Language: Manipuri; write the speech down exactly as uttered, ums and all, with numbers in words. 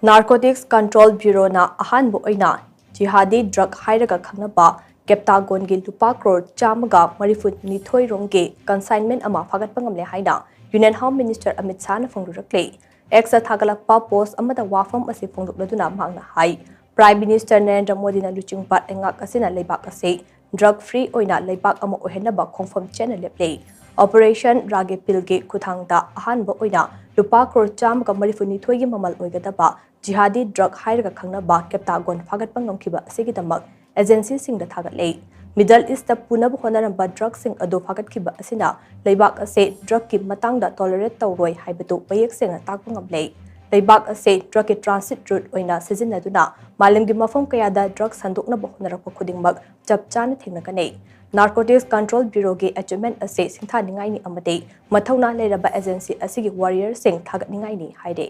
Narcotics Control Bureauꯅ ꯑꯍꯥꯟꯕ ꯑꯣꯏꯅ ꯖꯤꯍꯥꯗꯤ ꯗ꯭ꯔꯒ ꯍꯥꯏꯔꯒ ꯈꯪꯅꯕ ꯀꯦꯞꯇꯥꯒꯣꯟꯒꯤ ꯂꯨꯄꯥ ꯀ꯭ꯔꯣꯔ ꯆꯥꯝꯃꯒ ꯃꯔꯤꯐꯨ ꯅꯤꯊꯣꯏ ꯔꯣꯝꯒꯤ ꯀꯟꯁꯥꯏꯟꯃꯦꯟ ꯑꯃ ꯐꯥꯒꯠꯄ ꯉꯝꯂꯦ ꯍꯥꯏꯅ ꯌꯨꯅꯤꯌꯟ ꯍꯣꯝ ꯃꯤꯅꯤꯁꯇꯔ ꯑꯃꯤꯠ ꯁꯥꯍꯅ ꯐꯣꯡꯗꯣꯔꯛꯂꯦ꯫ ꯑꯦꯛꯁꯇ ꯊꯥꯒꯠꯂꯛꯄ ꯄꯣꯁ ꯑꯃꯗ ꯋꯥꯐꯝ ꯑꯁꯤ ꯐꯣꯡꯗꯣꯛꯂꯗꯨꯅ ꯃꯍꯥꯛꯅ ꯍꯥꯏ, ꯄ꯭ꯔꯥꯏꯝ ꯃꯤꯅꯤꯁꯇꯔ ꯅꯔꯦꯟꯗ꯭ꯔ ꯃꯣꯗꯤꯅ ꯂꯨꯆꯤꯡꯕ ꯂꯩꯉꯥꯛ ꯑꯁꯤꯅ ꯂꯩꯕꯥꯛ ꯑꯁꯤ ꯗ꯭ꯔꯒ ꯐ꯭ꯔꯤ ꯑꯣꯏꯅ ꯂꯩꯕꯥꯛ ꯑꯃ ꯑꯣꯏꯍꯟꯅꯕ ꯈꯣꯡꯐꯝ ꯆꯦꯠꯅ ꯂꯦꯞꯂꯦ꯫ ꯑꯣꯄꯔꯦꯁꯟ ꯔꯥꯒꯦꯄꯤꯜꯒꯤ ꯈꯨꯠꯊꯥꯡꯗ ꯑꯍꯥꯟꯕ ꯑꯣꯏꯅ ꯂꯨꯄꯥ ꯀ꯭ꯔꯣꯔ ꯆꯥꯝꯃꯒ ꯃꯔꯤꯐꯨ ꯅꯤꯊꯣꯏꯒꯤ ꯃꯃꯜ ꯑꯣꯏꯒꯗꯕ ꯖꯤꯍꯥꯗꯤ ꯗ꯭ꯔꯒ ꯍꯥꯏꯔꯒ ꯈꯪꯅꯕ ꯀꯦꯞꯇꯥꯒꯣꯟ ꯐꯥꯒꯠꯄ ꯉꯝꯈꯤꯕ ꯑꯁꯤꯒꯤꯗꯃꯛ ꯑꯦꯖꯦꯟꯁꯤꯁꯤꯡꯗ ꯊꯥꯒꯠꯂꯦ꯫ ꯃꯤꯗꯜ ꯏꯁꯇ ꯄꯨꯅꯕ ꯍꯣꯠꯅꯔꯝꯕ ꯗ꯭ꯔꯒꯁꯤꯡ ꯑꯗꯨ ꯐꯥꯒꯠꯈꯤꯕ ꯑꯁꯤꯅ ꯂꯩꯕꯥꯛ ꯑꯁꯤ ꯗ꯭ꯔꯒꯀꯤ ꯃꯇꯥꯡꯗ ꯇꯣꯂꯔꯦꯠ ꯇꯧꯔꯣꯏ ꯍꯥꯏꯕꯗꯨ ꯃꯌꯦꯛ ꯁꯦꯡꯅ ꯇꯥꯛꯄ ꯉꯝꯂꯦ꯫ ꯂꯩꯕꯥꯛ ꯑꯁꯤ ꯗ꯭ꯔꯒꯀꯤ ꯇ꯭ꯔꯥꯟꯁꯤꯠ ꯔꯨꯠ ꯑꯣꯏꯅ ꯁꯤꯖꯤꯟꯅꯗꯨꯅ ꯃꯥꯂꯦꯝꯒꯤ ꯃꯐꯝ ꯀꯌꯥꯗ ꯗ꯭ꯔꯒ ꯁꯟꯗꯣꯛꯅꯕ ꯍꯣꯠꯅꯔꯛꯄ ꯈꯨꯗꯤꯡꯃꯛ ꯆꯞ ꯆꯥꯅ ꯊꯦꯡꯅꯒꯅꯤ꯫ ꯅꯥꯔꯀꯣꯇꯤꯛꯁ ꯀꯟꯇ꯭ꯔꯣꯜ ꯕ꯭ꯌꯨꯔꯣꯒꯤ ꯑꯦꯆꯤꯞꯃꯦꯟ ꯑꯁꯤ ꯁꯤꯡꯊꯥꯅꯤꯡꯉꯥꯏꯅꯤ ꯑꯃꯗꯤ ꯃꯊꯧꯅꯥ ꯂꯩꯔꯕ ꯑꯦꯖꯦꯟꯁꯤ ꯑꯁꯤꯒꯤ ꯋꯥꯔꯤꯌꯔꯁꯤꯡ ꯊꯥꯒꯠꯅꯤꯡꯉꯥꯏꯅꯤ ꯍꯥꯏꯔꯦ꯫